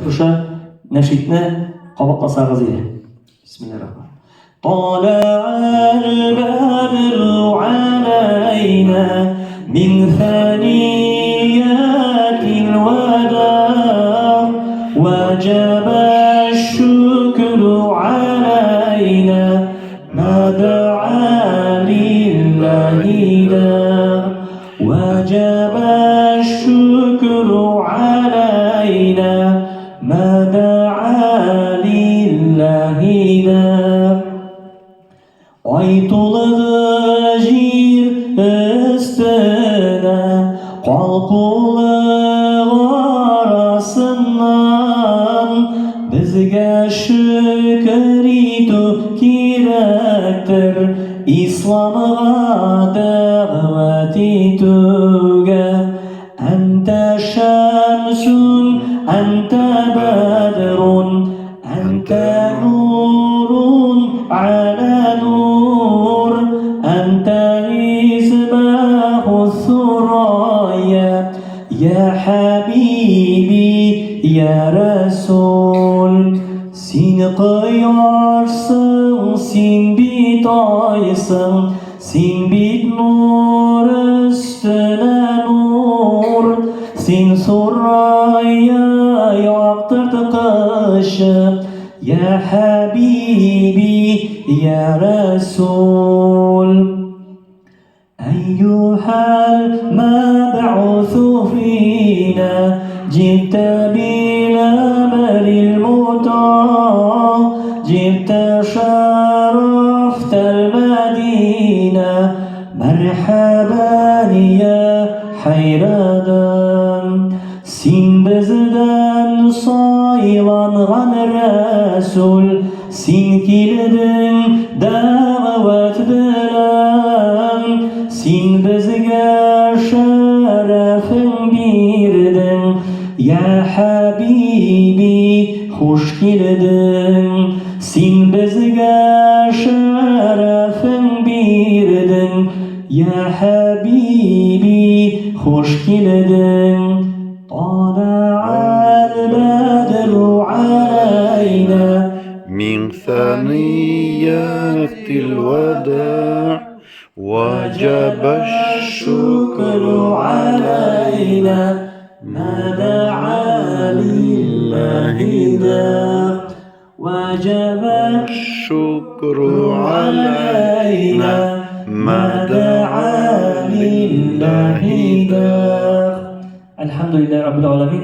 шушы нәшидне кабатласагыз иде. Бисмиллаһир-рахманир. طلع البدر علينا من ثنيات الوداع وجب الشكر علينا ما دعا لله داع وجب الشكر علينا ما دعا لله داع. Ай тулыгы җир өстенә, калкулык арасыннан безгә шөкер итү кирәктер, Исламга дәгъват итүгә. Әнтә шәмсүн, әнтә бәдрун, әнтә нурун аля нур, әнтә мисбаху сурая, я хабиби, я Расул. Син кояшсың, син бит айсың, Син бит нур өстенә нур, Син Сурая яктырткычы, Я хәбиби, я Рәсүл. Әйюһәл мәбгусу фина, Җиттә бил әмрил мутаа, Җиттә шарафтәл Мәдинә, Мәрхәбән я хәйрадан. Син бездән сайланган Рәсүл, Син килдең дәгъват белән, Син безгә шәрәфең бирдең, Я хәбиби, хуш килдең. Син безгә шәрәфең бирдең, Я хәбиби, хуш килдең. Тала'ал бәдру алайна. Мин саниятил вада وجب الشكر علينا ما دعا لله داع وجب الشكر علينا ما دعا لله داع. Әлхәмдүлилләһи раббил галәмин.